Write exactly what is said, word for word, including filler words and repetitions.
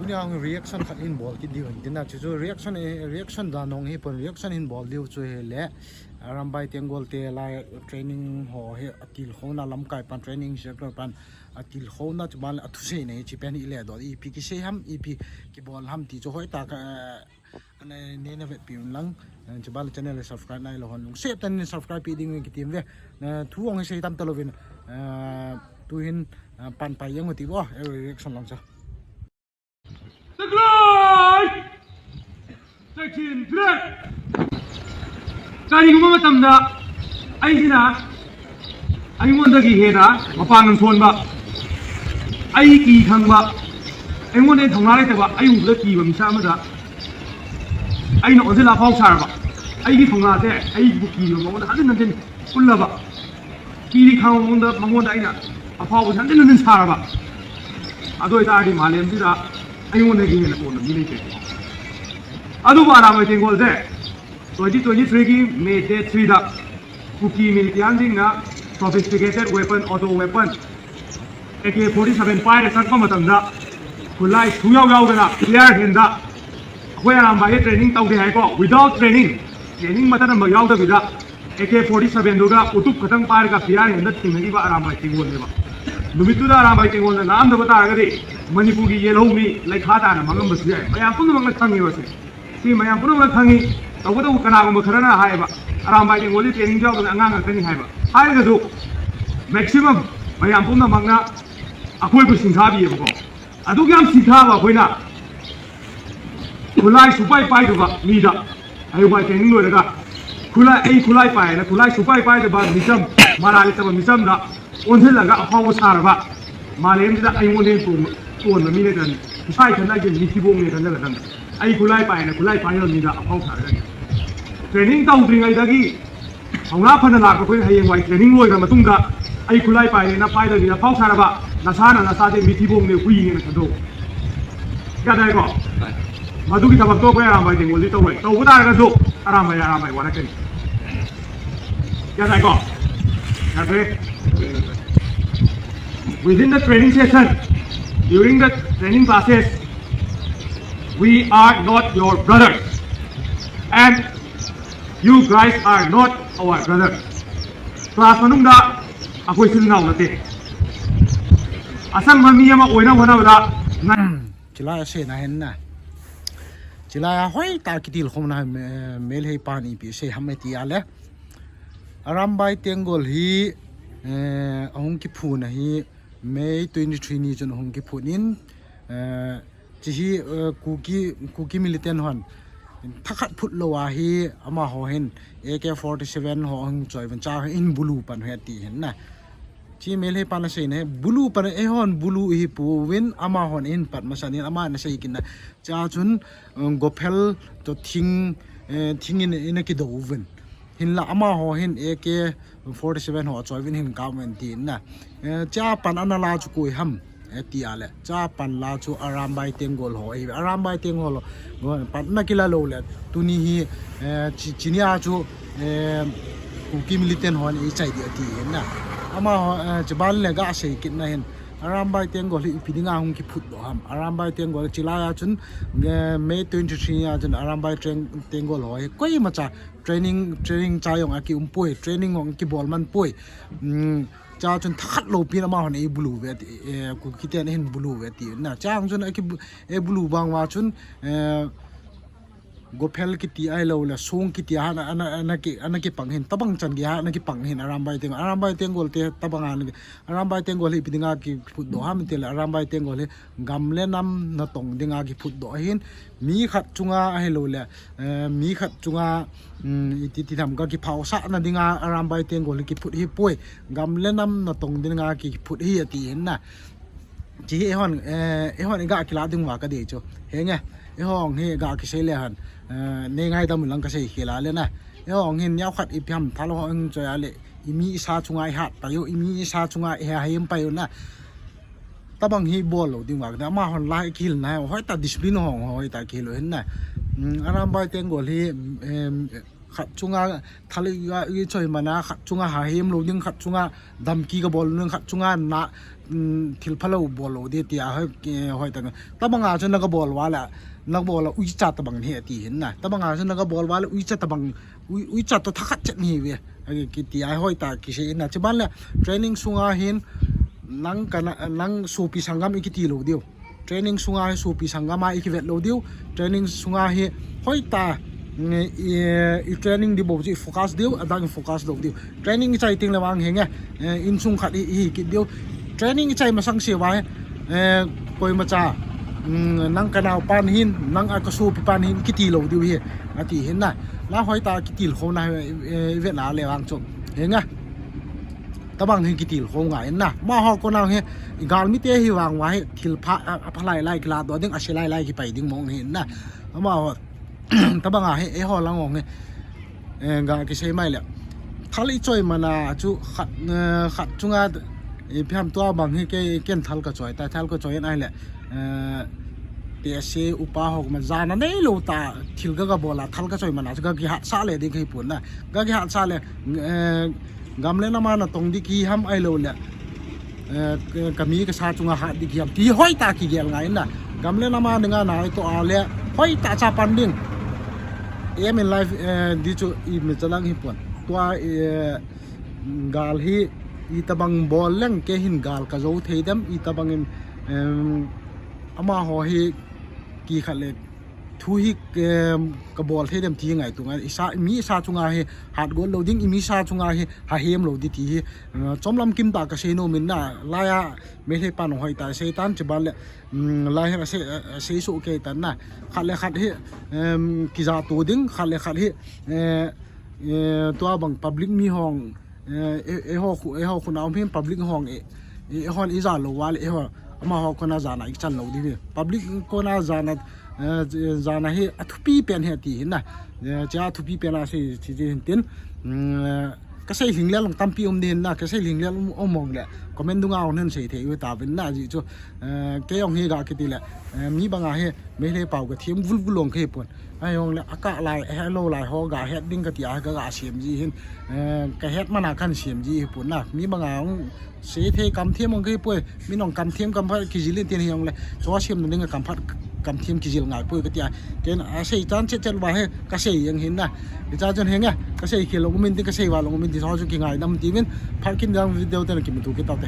Tunia hung reaction khat hin bol kit diu hin tin na, chu chu reaction, eh, reaction dan hung hi pon, reaction hin bol diu chu hi le, Arambai Tenggol te lai training ho hi atilkhouna lamkai pan, training sector pan atilkhouna chu ban le athusei nei chi pen hi le do ipi kisei ham, ipi kibol ham ti chu hoi ta ka, eh, ana nei na vetpi un lang, eh, chu ban le channel le subscribe nai lo hon lungset tah in subscribe pi ding kitim ve, eh, thu hung sei tam ta lovin, eh, tu hin, eh, pan pai jeng u ti bo, eh, reaction lang cha. Taklai! Section three! ꯀꯔꯤꯒꯨꯝꯕ ꯃꯇꯝꯗ ꯑꯩꯁꯤꯅ ꯑꯩꯉꯣꯟꯗꯒꯤ ꯍꯦꯟꯅ ꯃꯄꯥꯡꯒꯜ ꯁꯣꯟꯕ, ꯑꯩ ꯀꯤ ꯈꯪꯕ, ꯑꯩꯉꯣꯟꯗ ꯍꯦꯟꯅ ꯊꯧꯅꯥ ꯂꯩꯇꯕ, ꯑꯩ ꯎꯕꯗ ꯀꯤꯕ ꯃꯤꯁꯛ ꯑꯃꯗ ꯑꯩꯅ ꯑꯣꯟꯁꯤꯜꯂ ꯑꯐꯥꯎ ꯁꯥꯔꯕ, ꯑꯩꯒꯤ ꯊꯧꯅꯥꯁꯦ ꯑꯩꯕꯨ ꯀꯤꯕ ꯃꯉꯣꯟꯗ ꯍꯟꯖꯤꯟ ꯍꯟꯖꯤꯟ ꯎꯠꯂꯕ, ꯀꯤꯔꯤ ꯈꯪꯕ ꯃꯉꯣꯟꯗ, ꯃꯉꯣꯟꯗ ꯑꯩꯅ ꯑꯐꯥꯎꯕꯁꯦ ꯍꯟꯖꯤꯟ ꯍꯟꯖꯤꯟ ꯁꯥꯔꯕ, ꯑꯗꯨ ꯑꯣꯏꯇꯥꯔꯗꯤ ꯃꯥꯂꯦꯝꯁꯤꯗ ꯑꯩꯉꯣꯟꯗꯒꯤ ꯍꯦꯟꯅ ꯇꯣꯟꯕ ꯃꯤ ꯂꯩꯇꯦ꯫ ꯑꯗꯨꯕꯨ ꯑꯔꯥꯝꯕꯥꯏ ꯇꯦꯡꯒꯣꯜꯁꯦ twenty twenty-threeꯒꯤ May date threeꯗ ꯀꯨꯀꯤ militiaꯁꯤꯡꯅ sophisticated weapon, auto weapon, AK forty seven ꯄꯥꯏꯔ ꯆꯪꯉꯛꯄ ꯃꯇꯝꯗ ꯈꯨꯠꯂꯥꯏ ꯁꯨꯡꯌꯥꯎ ꯌꯥꯎꯗꯅ bare handꯗ ꯑꯩꯈꯣꯏ ꯑꯔꯥꯝꯕꯥꯏꯒꯤ training ꯇꯧꯗꯦ ꯍꯥꯏꯀꯣ, without training, training ꯃꯇꯠ ꯑꯃ ꯌꯥꯎꯗꯕꯤꯗ AK forty sevenꯗꯨꯒ ꯎꯇꯨꯞ ꯈꯛꯇꯪ ꯄꯥꯏꯔꯒ bare handꯗ ꯊꯦꯡꯅꯈꯤꯕ ꯑꯔꯥꯝꯕꯥꯏ ꯇꯦꯡꯒꯣꯜꯅꯦꯕ꯫ ꯅꯨꯃꯤꯠꯇꯨꯗ ꯑꯔꯥꯝꯕꯥꯏ ꯇꯦꯡꯒꯣꯜꯅ ꯂꯥꯛꯑꯝꯗꯕ ꯇꯥꯔꯒꯗꯤ ꯃꯅꯤꯄꯨꯔꯒꯤ ꯌꯦꯜꯍꯧꯃꯤ ꯂꯩꯈꯥ ꯇꯥꯅ ꯃꯥꯡꯉꯝꯕꯁꯨ ꯌꯥꯏ꯫ ꯃꯌꯥꯝ ꯄꯨꯝꯅꯃꯛꯅ ꯈꯪꯉꯦꯕ ꯁꯦ꯫ ꯁꯤ ꯃꯌꯥꯝ ꯄꯨꯝꯅꯃꯛꯅ ꯈꯪꯉꯤ꯫ ꯇꯧꯕꯇꯕꯨ ꯀꯅꯥꯒꯨꯝꯕ ꯈꯔꯅ ꯍꯥꯏꯌꯦꯕ, "ꯑꯔꯥꯝꯕꯥꯏ ꯇꯦꯡꯒꯣꯜꯗꯤ training ꯌꯥꯎꯗꯕ ꯑꯉꯥꯡ ꯉꯥꯛꯇꯅꯤ" ꯍꯥꯏꯕ꯫ ꯍꯥꯏꯔꯒꯁꯨ maximum ꯃꯌꯥꯝ ꯄꯨꯝꯅꯃꯛꯅ ꯑꯩꯈꯣꯏꯕꯨ ꯁꯤꯡꯊꯥꯕꯤꯌꯦꯕꯀꯣ꯫ ꯑꯗꯨꯛ ꯌꯥꯝ ꯁꯤꯡꯊꯥꯕ ꯑꯩꯈꯣꯏꯅ ꯈꯨꯠꯂꯥꯏ ꯁꯨꯄꯥꯏ ꯄꯥꯏꯗꯕ ꯃꯤꯗ, ꯍꯌꯦꯡꯋꯥꯏ training ꯂꯣꯏꯔꯒ ꯈꯨꯠꯂꯥꯏ, "ꯑꯩ ꯈꯨꯠꯂꯥꯏ ꯄꯥꯏ" ꯍꯥꯏꯅ ꯈꯨꯠꯂꯥꯏ ꯁꯨꯄꯥꯏ ꯄꯥꯏꯗꯕ ꯃꯤꯆꯝ, ꯃꯔꯥꯜ ꯂꯩꯇꯕ ꯃꯤꯆꯝꯗ ꯑꯣꯟꯁꯤꯜꯂꯒ ꯑꯐꯥꯎꯕ ꯁꯥꯔꯕ, ꯃꯥꯂꯦꯝꯁꯤꯗ ꯑꯩꯉꯣꯟꯗ ꯍꯦꯟꯅ ꯇꯣꯟꯕ, ꯇꯣꯟꯕ ꯃꯤ ꯂꯩꯇ꯭ꯔꯅꯤ꯫ ꯏꯁꯥ ꯏꯊꯟꯗ ꯑꯩꯁꯦ ꯃꯤꯊꯤꯕꯣꯡꯅꯦ ꯈꯟꯖꯜꯂꯒ ꯅꯪ ꯑꯩ ꯈꯨꯠꯂꯥꯏ ꯄꯥꯏꯅ ꯈꯨꯠꯂꯥꯏ ꯄꯥꯏꯅꯕ ꯃꯤꯗ ꯑꯐꯥꯎ ꯁꯥꯔꯒ training ꯇꯧꯗ꯭ꯔꯤꯉꯩꯗꯒꯤ ꯊꯧꯅꯥ ꯐꯅ ꯂꯥꯛꯄ ꯑꯩꯈꯣꯏꯅ ꯍꯌꯦꯡꯋꯥꯏ training ꯂꯣꯏꯈ꯭ꯔ ꯃꯇꯨꯡꯗ ꯑꯩ ꯈꯨꯠꯂꯥꯏ ꯄꯥꯏꯔꯦꯅ ꯄꯥꯏꯗꯕꯤꯗ ꯑꯐꯥꯎ ꯁꯥꯔꯕ ꯅꯁꯥꯅ ꯅꯁꯥꯁꯦ ꯃꯤꯊꯤꯕꯣꯡꯅꯦ, ꯍꯨꯏꯅꯦꯅ ꯈꯟꯗꯣꯛꯎ꯫ ꯒ꯭ꯌꯥꯟ ꯇꯥꯏꯀꯣ? ꯃꯗꯨꯒꯤ ꯊꯕꯛꯇꯣ ꯑꯩꯈꯣꯏ ꯑꯔꯥꯝꯕꯥꯏ ꯇꯦꯡꯒꯣꯜꯗꯤ ꯇꯧꯔꯣꯏ꯫ ꯇꯧꯕ ꯇꯥꯔꯒꯁꯨ ꯑꯔꯥꯝꯕꯥꯏ, ꯑꯔꯥꯝꯕꯥꯏ ꯋꯥꯔꯛꯀꯅꯤ꯫ ꯒ꯭ꯌꯥꯟ ꯇꯥꯏꯀꯣ? ꯌꯥꯗ꯭ꯔꯦ? Within the training session, during the training classes, we are not your brothers. And you guys are not our brothers. Class ꯃꯅꯨꯡꯗ ꯑꯩꯈꯣꯏ ꯏꯆꯤꯜ ꯏꯅꯥꯎ ꯅꯠꯇꯦ꯫ ꯑꯁꯪꯕ ꯃꯤ ꯑꯃ ꯑꯣꯏꯅꯕ ꯍꯣꯠꯅꯕꯗ ꯅꯪ Chilai a seina hin na. Chilai a hoi ta kitilkhouna hi, eh, Meitei pan ipi sei ham ti a le. Arambai Tenggol hi, eh, ahung kiphutna hi May twenty-three ni chun ahung kiphut in, eh, chi hi, eh, Kuki, Kuki militant hon thakhat phut lou a hi amaho hin A K forty-seven ho ahung choi uvin, chua hin bulu pan u ahi ati hin na. Chi Meitei pan aseina hi, bulu pan, eihon bulu ihi pouvin, amahon ahin pat masan in, aman asei kit na. Chua chun, um, gophel toh thing, eh, thing in, in akidou uvin. Hinla amaho hin A K forty-seven ho achoi uvin hin kap uvin ati na. Eh, chua pan ana la chu koi ham, eh, ti a le. Chua pan la chu Arambai Tenggol ho ahi. Arambai Tenggol ho, go, pan ana kila lou le. Tuni hi, eh, chi, chini a chu, eh, Kuki militant hon eichai ding ati hin na. Amaho, eh, chuban le gasei kit na hin. Arambai Tenggol hi ipi dinga hung kiphutdoh ham. Arambai Tenggol chilai a chun, eh, May twenty-three a chun Arambai Teng-, Tenggol ho hi koimacha training, training cha jong akium poi, training jong kibol man poi. Hmm, chua chun thakhat loupin amahon eibulu uve ati, eh, Kuki ten ahin bulu uve ati. Na, chua chun aki bu-, eibulu bang uva chun, eh, gophel kiti ahilou le, song kiti a ana, ana, ana ki, ana kipang hin, tabang chan gei a ana kipang hin, Arambai Teng-, Arambai Tenggol te tabang a ana ki, Arambai Tenggol hi ipi dinga kiphutdoh ham ti le, Arambai Tenggol hi gam le nam natong dinga kiphutdoh ahin, mi khat chunga ahilou le, eh, mi khat chunga, um, iti ti tham ka kiphaosahna dinga Arambai Tenggol hi kiphut hi poi, gam le nam natong dinga kiphut ahi ati hin na. Chi hi eihon, eh, eihon iga kila ding uva kadei chu. Henge, eihon hi ga kisei le hen, eh, nei ngaidam un lang kasei khel a le na. Eihon hin neokhat ipi ham thalou hung choi a le, imi isa chunga ihat pai u, imi isa chunga iha him pai u na. Tabang hi bol lou ding uva kadei, amahon la kihilna, hoitah discipline hong hoitah kihil u hin na. Hmm, Arambai Tenggol hi, em, Khat chunga thal i, i choi mana, khat chunga ha hem lo ding, khat chunga damki ka bol ding, khat chunga na, mm, thil phalou bol lo ding tia hoi, eh, hoi ta. Tabanga chu na ka bol uva le, na ka bol uicha tabang hi ati hin na. Tabanga chu na ka bol uva le uicha tabang, ui, uicha to thakhat chet ni ve. Agi kiti a hoi ta kisei in na. Chiban le training sunga hin nang kana, nang sopi sanggam i kiti lo diu. Training sunga hi sopi sanggam a i kivet lo diu. Training sunga hi hoi ta, mm, i, i training di bou chu i focus diu, adang i focus lo diu. Training i chai ting le vang henge, eh, insung khat i, i kit diu. Training i chai masang se uva hi, eh, koima cha, mm, nang ka nao pan hin, nang a ka sopi pan hin kiti lo diu hi. Ati hin na. La hoi ta kitil khou na, eh, i vet na le vang chu. Henge. Tabang hi kitil khou ngai in na. Amaho kona hi, i galmi te hi vang uva hi, thil pha, a, a pha lai lai kila doh ding, a se lai lai kipai ding mong hi in na. Amaho, tabanga hi, eiho lang ong hi, eh, ga kisei mai le. Thal i choi mana chu khat, eh, khat chunga, eh, phiam tua bang hi ke, ken thal ka choi ta, thal ka choi in ai le. Eh, te se upa ho ma jana nei lo ta thil ka, ka bol a thal ka choi mana chu ka kihat sa le ding hi pun na. Ka kihat sa le, eh, gam le nam a na tong di ki ham ai lo le. Eh, ka, ka mi ka sa chunga hat di ki ham. Ti hoi ta kigel ngai na. Gam le nam a dinga na ai to a le. Hoi ta cha pan ding. Aim in life, eh, di chu i mi chalang hi pun. Tua, eh, gal hi i tabang bol leng ke hin gal ka zo thei dem, i tabang in, em, amaho hi ki khat le thu hi, em, ka bol thei dem ti ngai tu ngai. I sa, mi sa chunga hi hat gol lo ding, i mi sa chunga hi ha hem lo di ti hi, eh, chom lam kim ta ka sei nom in na, lai a Meitei pan hoi ta sei tan chiban le, mm, lai hi a sei, a sei so ke tan na. Khat le khat hi, em, kija tu ding, khat le khat hi, eh, eh, tua bang public mi hong, eh, eh, eiho khu, eiho khu na um hin public hong, eh, eh, eihon i ja lo uva le, eiho, amaho kona jana i chan lo di hi. Public kona jana, eh, jana hi a thupi pen hi ti hin na. Eh, cha thupi pen a sei, chi, chi hin tin. Mm, eh, ka sei hling le long tampi um di hin na, ka sei hling le um, um mong le. Comment dunga hon hin sei thei u ta vin na ji chu. Eh, kei ong hi ga kiti le, eh, mi banga hi, Meitei pau ka thiem vul vul long kei pon. Ai ong le, a ka lai, he lo lai ho ga het ding ka ti a, ka ga siam ji hin. Eh, ka het mana kan siam ji hi pon na. Mi banga ong sei thei kam thiem ong kei poi. Mi nong kam thiem kam phat kijil in tin hi ong le. Cho siam na ding kam phat kam thiem kijil ngai poi ka ti a. Ken a sei chan chet chet uva hi, ka sei eng hin na. I cha chun henge, ka sei khel long um in tin, ka sei uva long um in tin, cho chu kingai dam ti min. Phat kin dang video te na kimu thu kit tau te.